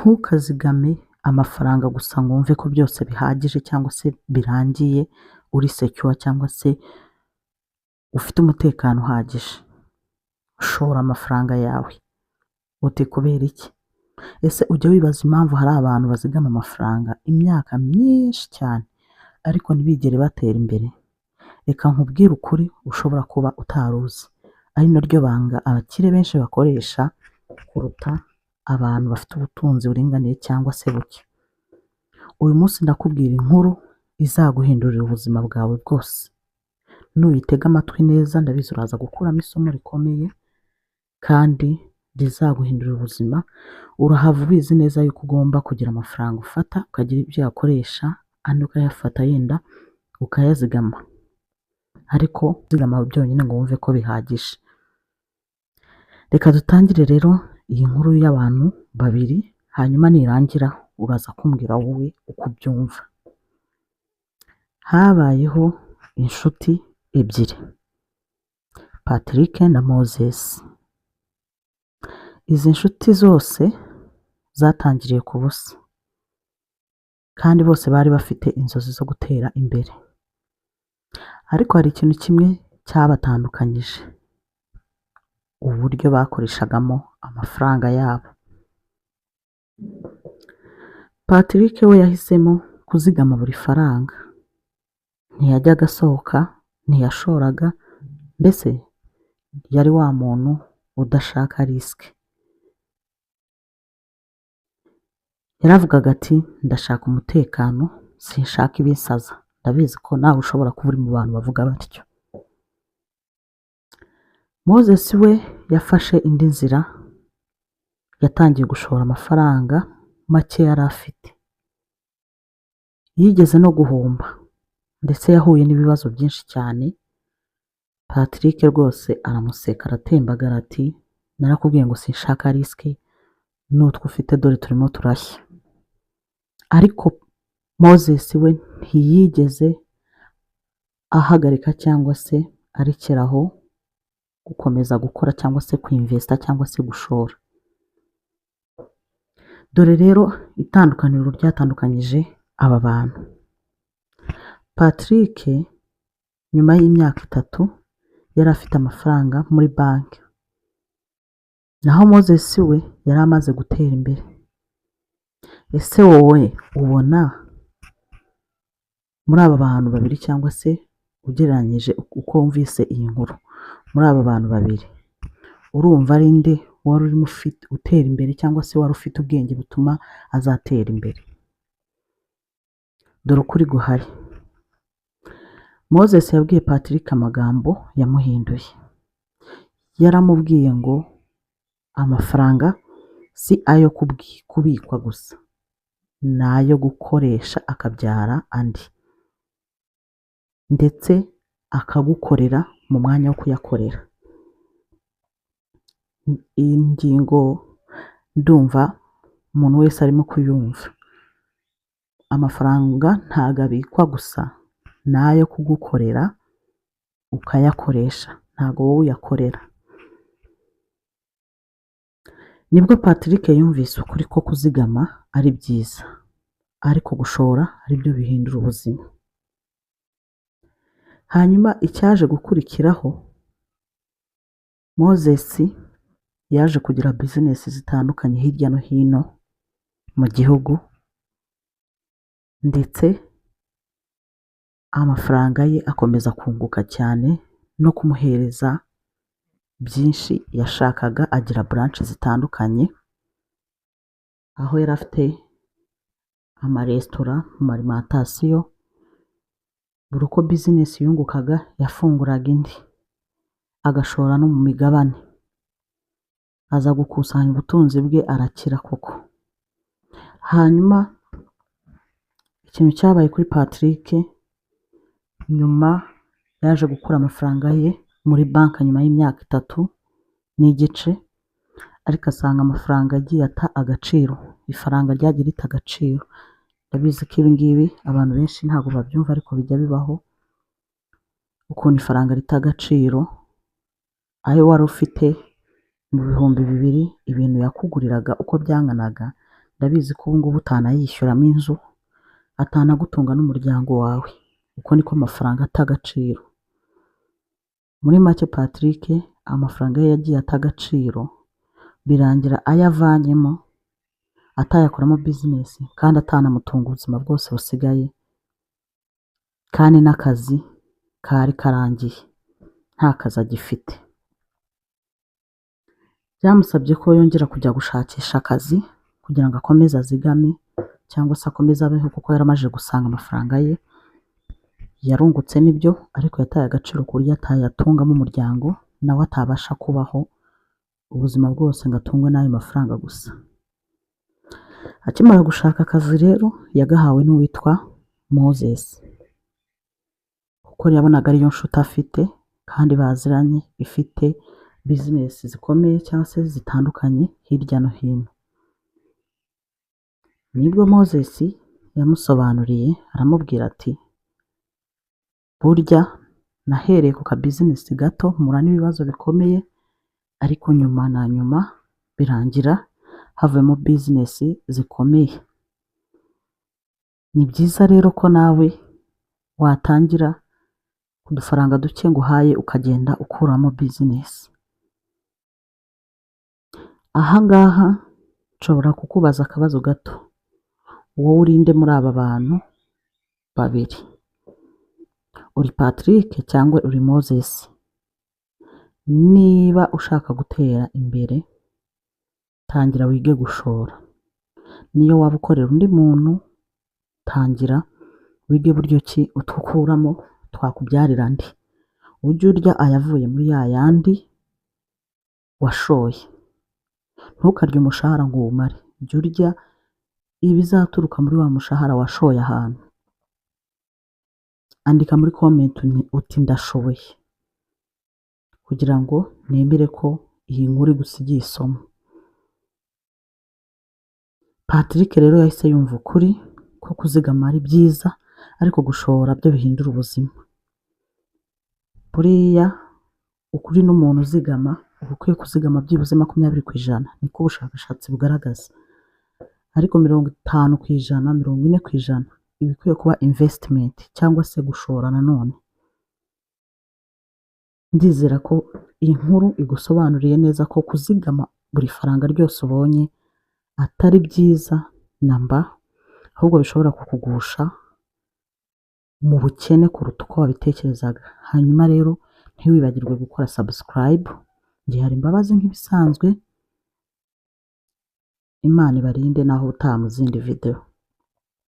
Ntukazigame amafaranga gusa ngo wumve ko byose bihagije cyangwa se birangiye, uri secure cyangwa se ufite umutekano uhagije. Shora amafaranga yawe. Uti kubera iki? Ese ujya wibaza impamvu hari abantu bazigama amafaranga imyaka myinshi cyane ariko ntibigere batera imbere? Reka nkubwire ukuri ushobora kuba utari uzi, ari naryo banga abakire benshi bakoresha kuruta abantu bafite ubutunzi buringaniye cyangwa se buke. Uyu munsi ndakubwira inkuru izaguhindurira ubuzima bwawe bwose. Nuyitega amatwi neza, ndabizi uraza gukuramo isomo rikomeye kandi rizaguhindurira ubuzima. Urahava ubizi neza yuko ugomba kugira amafaranga ufata ukagira ibyo uyakoresha, andi ukayafata yenda ukayazigama, ariko kuzigama byonyine ngo wumve ko bihagije. Reka dutangire rero iyi nkuru y'abantu babiri, hanyuma nirangira uraza kumbwira wowe uko ubyumva. Habayeho inshuti ebyiri, Patrick na Moses. Izi nshuti zose zatangiriye ku busa kandi bose bari bafite inzozi zo gutera imbere, ariko hari ikintu kimwe cyabatandukanyije: uburyo bakoreshagamo amafaranga yabo. Patrick we yahisemo kuzigama buri faranga, ntiyajyaga asohoka, ntiyashoraga, mbese yari wa muntu udashaka risk. Yaravugaga ati ndashaka umutekano, sinshaka ibisaza. Ndabizi ko nawe ushobora kuba uri mu bantu bavuga batyo. Moses we yafashe indi nzira, yatangiye gushora amafaranga make yari afite. Yigeze no guhomba ndetse yahuye n'ibibazo byinshi cyane. Patrick rwose aramuseka, aratembagara ati narakubwiye ngo sinshaka risk, n'utwo ufite dore turimo turashya. Ariko Moses we ntiyigeze ahagarika cyangwa se arekeraho gukomeza gukora cyangwa se kwinvesta cyangwa se gushora. Dore rero itandukaniro ryatandukanyije aba bantu. Patrick nyuma y'imyaka 3 yari afite amafaranga muri banki, naho Moses we yari amaze gutera imbere. Ese wowe ubona muri aba bantu babiri, cyangwa se ugereranyije uko wumvise iyi nkuru, muri aba bantu babiri urumva ari nde wari urimo utera imbere cyangwa se wari ufite ubwenge butuma azatera imbere? Dore ukuri guhari. Moses yabwiye Patrick amagambo yamuhinduye. Yaramubwiye ngo amafaranga si ayo kubikwa gusa, ni ayo gukoresha akabyara andi, ndetse akagukorera mu mwanya wo kuyakorera. Iyi ngingo ndumva umuntu wese arimo kuyumva. Amafaranga ntago abikwa gusa, ni ayo kugukorera ukayakoresha, ntago wowe uyakorera. Nibwo Patrick yumvise ukuri ko kuzigama ari byiza, ariko gushora ari byo bihindura ubuzima. Hanyuma icyaje gukurikiraho, Moses yaje kugira bizinesi zitandukanye hirya no hino mu gihugu, ndetse amafaranga ye akomeza kunguka cyane no kumuhereza byinshi yashakaga, agira branch zitandukanye, aho yari afite amaresitora, amaalimentation. Buri uko bizinesi yungukaga yafunguraga indi, agashora no mu migabane. Aza gukusanya ubutunzi bwe arakira koko. Hanyuma ikintu cyabaye kuri Patrick, nyuma yaje gukura amafaranga ye muri banki nyuma y'imyaka 3 n'igice, ariko asanga amafaranga agiye ata agaciro, ifaranga ryagiye rita agaciro. Ndabizi ko ibi ngibi abantu benshi ntabwo babyumva, ariko bijya bibaho, ukuntu ifaranga rita agaciro. Ayo wari ufite mu 2000, ibintu yakuguriraga uko byanganaga, Ndabizi ko ubu ngubu utanayishyuramo inzu, atanagutunga n'umuryango wawe. Uko niko amafaranga ata agaciro. Muri make Patrick amafaranga ye yagiye ata agaciro, birangira ayavanyemo atayakoramo business kandi atanamutunga ubuzima bwose busigaye, kandi n'akazi kari karangiye nta kazi agifite. Byamusabye ko yongera kujya gushakisha akazi kugira ngo akomeze azigame cyangwa se akomeze abeho, kuko yari amaze gusanga amafaranga ye yarungutse nibyo, ariko yataye agaciro ku buryo atayatungamo umuryango, nawe atabasha kubaho ubuzima bwose ngo atungwe n'ayo mafaranga gusa. Akimara gushaka akazi rero yagahawe n'uwitwa Moses, kuko yabonaga ariyo nshuti afite kandi baziranye, ifite business zikomeye cyangwa se zitandukanye hirya no hino. Nibwo Moses yamusobanuriye aramubwira ati: "Burya nahereye ku ka business gato mpura n'ibibazo bikomeye, ariko nyuma na nyuma birangira havuyemo business zikomeye. Ni byiza rero ko nawe watangira ku dufaranga duke nguhaye ukagenda ukuramo business." Aha ngaha nshobora kukubaza akabazo gato: wowe uri nde muri aba bantu babiri? Uri Patrick cyangwa uri Moses? Niba ushaka gutera imbere, tangira wige gushora. Niyo waba ukorera undi muntu, tangira wige buryo ki utwo ukuramo twakubyarira andi. Ujye urya ayavuye muri ya yandi washoye. Ntukarye umushahara ngo uwumare, jya urya ibizaturuka muri wa mushahara washoye ahantu. Andika muri comment uti: "Ndashoboye", kugira ngo nemere ko iyi nkuru igusigiye isomo. Patrick rero yahise yumva ukuri ko kuzigama ari byiza, ariko gushora byo bihindura ubuzima. Buriya ukuri n'umuntu uzigama, uba ukwiye kuzigama byibuze 20%, niko ubushakashatsi bugaragaza, ariko 50%, 40% iba ikwiye kuba investment cyangwa se gushora nanone. Ndizera ko iyi nkuru igusobanuriye neza ko kuzigama buri faranga ryose ubonye atari byiza namba, ahubwo bishobora kukugusha mu bukene kuruta uko wabitekerezaga. Hanyuma rero ntiwibagirwe gukora subscribe. Njye hari Imbabazi nk'ibisanzwe. Imana ibarinde, naho utaha mu zindi video.